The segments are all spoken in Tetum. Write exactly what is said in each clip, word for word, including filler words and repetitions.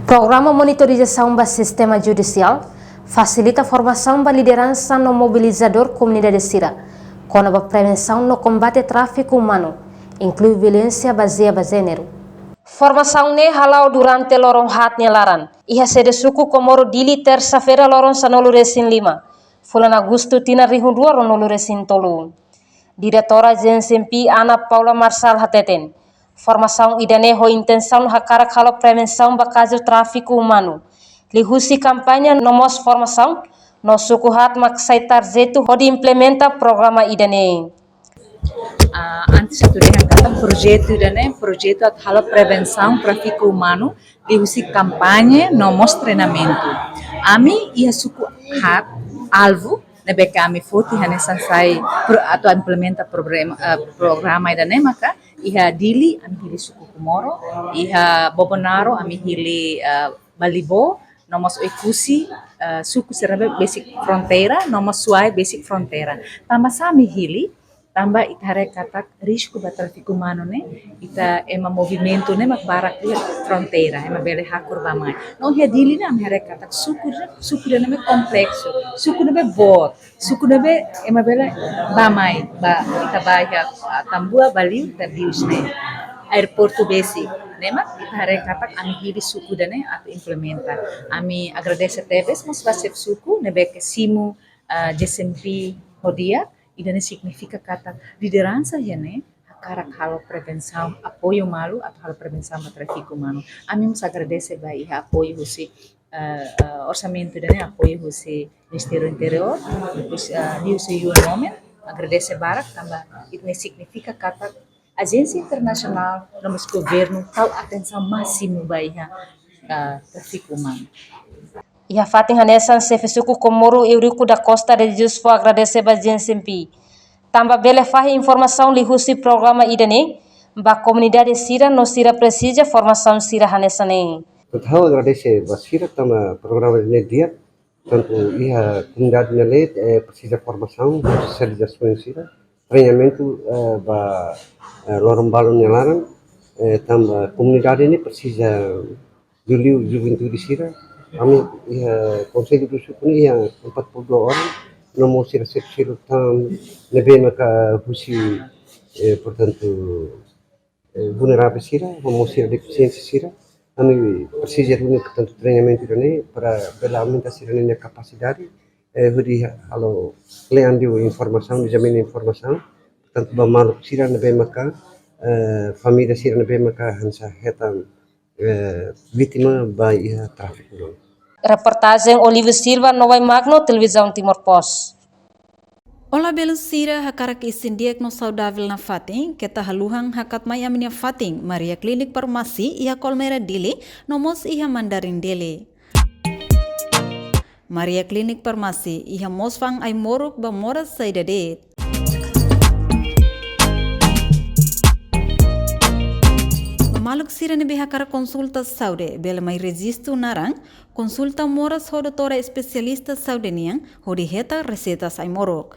Programa monitorizasaun ba sistema judisiál fasilita formasaun ba lideransa no mobilizadór komunidade sira kona-ba prevensaun no kombate tráfiku umanu, inklui violénsia bazeia ba jéneru. Formasaun ne'e hala'o durante loron haat nia laran, iha sede suku Comoro Dili, tersa-feira, loron sanulu-resin-lima, fulan Agostu, tinan rihun rua ruanulu-resin-tolu. Diretora G N C M P, Ana Paula Marçal, hateten, formasaun ida-ne'e ho intensaun hakarak halo prevensaun ba kazu tráfiku umanu, liuhusi kampaña no mós formasaun, no suku haat mak sai tarjetu hodi implementa programa ida-ne'e. Ah, antes atu dehan katak projetu ida-ne'e, projetu atu halo prevensaun tráfiku umanu, liuhusi kampaña no mós treinamentu. Ami iha suku haat alvu ne'ebé ke ami foti hanesan sai pro-, atu implementa problema, eh, programa ida-ne'e maka iha Dili ami hili suku Comoro, iha Bobonaro ami hili, eh, Balibo, no mós Oekusi, eh, suku sira ne'ebé besik fronteira, no mós Suai besik fronteira. Tanba sá ami hili, tanba ita haree katak risku ba tráfiku umanu ne'e, ita ema movimentu ne'e mak barak iha fronteira, ema bele hakur bá-mai. No iha Dili ne'e ami haree katak suku, suku ida-ne'e mak kompleksu, suku ne'ebé boot, suku ne'ebé ema bele bá-mai, ba, ita bá iha, ah, Atambua, ba liu, ita Dius ne'e. Aeroportu besik, ne'e mak ita haree katak ami hili suku ida-ne'e atu implementa. Ami agradese tebes mós ba xefe suku ne'ebé ke simu, ah, G C M P ho di'ak, ida-ne'e signifika katak lideransa iha ne'e hakarak halo prevensaun, apoiu malu atu halo prevensaun ba tráfiku umanu. Ami mós agradese ba iha apoiu husi, eh, eh, orsamentu ida-ne'e, apoiu husi Ministériu Interiór, husi, eh, husi U N Women, agradese barak tanba ida-ne'e signifika katak ajénsia internasionál no mós governu tau atensaun másimu ba iha, eh, tráfiku umanu. Iha fatin hanesan, xefe suku Comoro, Eurico da Costa de Jesus, fó agradese ba G N C M P tanba bele fahe informasaun liuhusi programa ida-ne'e ba komunidade sira no sira presiza formasaun sira hanesan ne'e. Portantu, ha'u agradese ba sira tanba programa ida-ne'e di'ak, tantu iha komunidade nia leet, eh, presiza formasaun, sosializasaun sira, treinamentu, eh, ba, eh, loron balu nia laran, eh, tanba komunidade ne'e presiza liuliu juventude sira, ami iha Konsellu do Suku ne'e iha empat puluh dua orang, no mós sira seluk-seluk tan ne'ebé maka husi, eh, portantu, eh, vulneravel sira, no mós sira defisiénsia sira, ami presiza duni, portantu, treinamentu ida-ne'e para bele aumenta sira-nia kapasidade, eh, hodi halo kle'an liu informasaun, dizemina informasaun, portantu, ba maluk sira ne'ebé maka, eh, família sira ne'ebé maka hanesan hetan eh, vítima ba iha tráfiku umanu. Reportajen Olive Silva, Novai Magno, Televizaun Timor Post. Olá, belun sira, hakarak isin di'ak no saudavel nafatin, keta haluhan hakat mai ami-nia fatin Maria Klinik Farmasi iha Kolmera Dili, no mós iha Mandarin Dili. Maria Klinik Farmasi iha mós fa'an ai-moruk ba moras saida de'it. Ba maluk sira ne'ebé hakarak konsulta saúde, bele mai rejistu naran, konsulta moras ho doutora espesialista saúde nian, hodi hetan reseitas ai-moruk.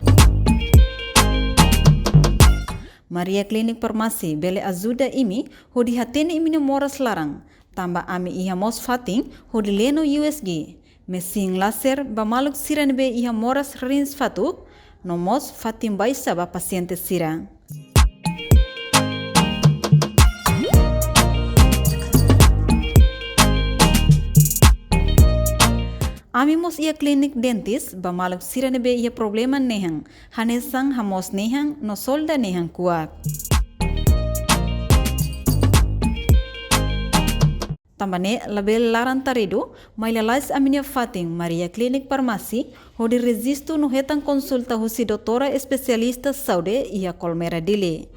Maria Klinik Farmasi bele ajuda imi hodi hatene imi-nia moras laran, tanba ami iha mós fatin hodi leno U S G, mesin laser ba maluk sira ne'ebé iha moras rins fatuk, no mós fatin baixa ba pasiente sira. Ami mós iha klinik dentis ba maluk sira ne'ebé iha problema nehan, hanesan hamoos nehan no solda nehan kuak. Tanba ne'e labele laran-taridu, mai lalais ami-nia fatin Maria Klinik Farmasi, hodi rejistu no hetan konsulta husi doutora espesialista saúde iha Kolmera Dili.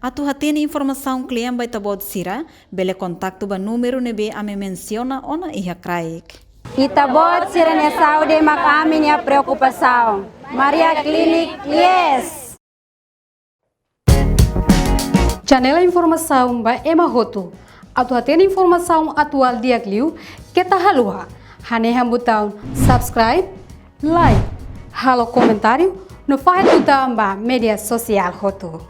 Atu hatene informasaun kle'an ba ita-boot sira, bele kontaktu ba númeru ne'ebé ami mensiona ona iha kraik. Ita-boot sira-nia saúde mak ami-nia preokupasaun. Maria Klinik, yes! Janela informasaun ba ema hotu. Atu hatene informasaun atuál di'ak liu, keta haluha hanehan butaun subscribe, like, halo komentáriu, no fahe tutan ba média sosiál hotu.